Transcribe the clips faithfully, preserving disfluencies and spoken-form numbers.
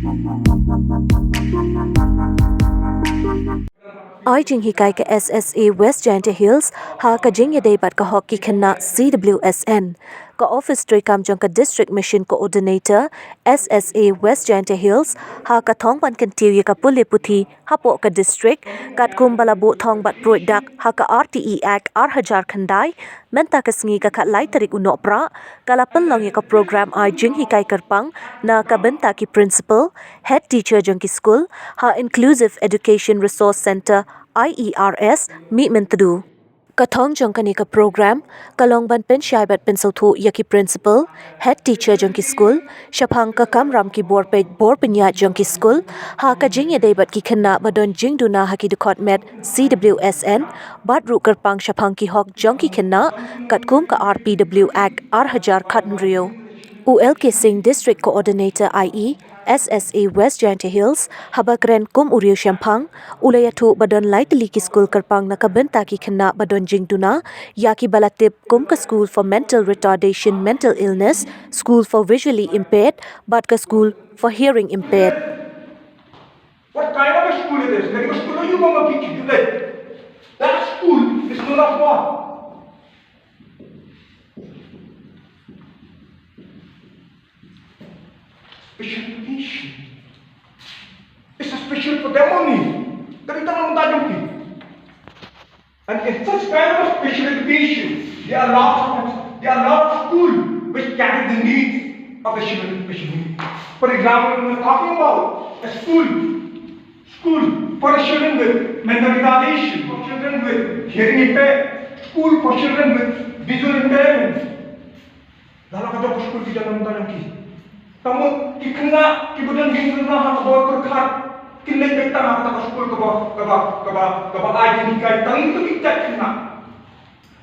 Ai jinghikai ka S S A West Jaintia Hills ha ka jingïadei bad ka hok ki khynnah C W S N. Ka office treikam jong ka District Mission Coordinator, S S A West Jaintia Hills, ha ka thong ban kyntiew ïa ka pule puthi hapoh ka district, katkum ba la buh thong bad pruid dak ha ka R T E Act ar hajar khyndai, mynta ka sngi ka khatlai tarik u Nohprah, ka la pynlong ïa ka program ai jinghikai kyrpang na ka bynta ki principal, head teacher jong ki skul, ha Inclusive Education Resource Centre, I E R S, Mihmyntdu. Ka thong jong kane ka program ka long ban pynshai bad pynsngewthuh ïa ki principal, head teacher jong ki skul, shaphang ka kamram ki bor peit bor pynïaid jong ki skul, ha ka jingïadei bad ki khynnah ba don jingduna ha ki dkhot met C W S N, bad ruh kyrpang shaphang ki hok jong ki khynnah, katkum ka R P W Act ar hajar khathynriew. U L K Singh, District Coordinator I E, S S A West Jaintia Hills, haba kren kum u riewshemphang, u la ïathuh ba don lai tylli ki skul kyrpang na ka bynta ki khynnah ba don jingduna, ïa ki ba la tip kum ka School for Mental Retardation, Mental Illness, School for Visually Impaired, bad ka School for Hearing Impaired. What kind of a school it is? Kane ka skul ïoh ma ki khynnah. That school is known as what? Special education. It's a special for them only. Kane ka long da jong ki. And in such kind of special education, there are lots of, there are lots of schools which cater the needs of the children with special needs. For example, we are talking about a school, school for children with mental retardation, for children with hearing impairment, school for children with visual impairment. Lada ka dei ka skul ki jong ngi, tang ki khynnah kiba don jingduna ha ka bor pyrkhat kin leit beit tang ha kata ka skul kaba, kaba, kaba, kaba ai jinghikai tang ïa kita ki khynnah.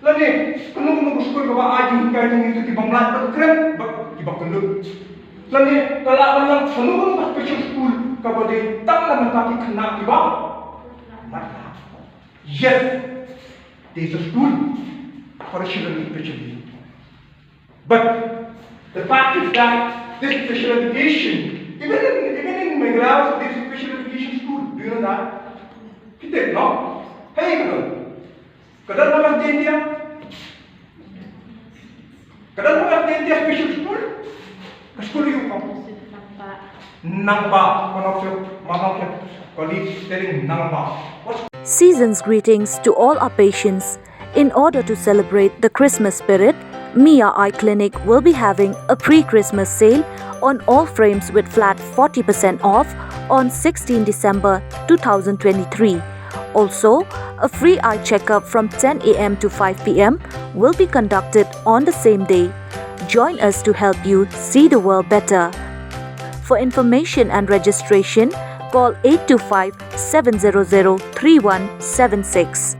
Lane kano kano ka skul kaba ai jinghikai tang ïa kita ki bym lait ban kren bad kiba kynduh. Lane ka lah ban long kano kano ka special school kaba dei tang na ka bynta ki khynnah kiba mat. Yes, there is a school for children with special needs. But the fact is that this special education, even in, even in Meghalaya, there is a special education school. Do you know that? Kita, no? Hey, ka don. Ka don ha North India? Ka don ha North India special school? Ka skul ïa u kam? Nangba, one of your, one of your colleagues telling Nangba. What's Season's greetings to all our patients. In order to celebrate the Christmas spirit, Mia Eye Clinic will be having a pre-Christmas sale on all frames with flat forty percent off on sixteenth December two thousand twenty-three. Also, a free eye checkup from ten A M to five P M will be conducted on the same day. Join us to help you see the world better. For information and registration, call eight two five, seven zero zero, three one seven six.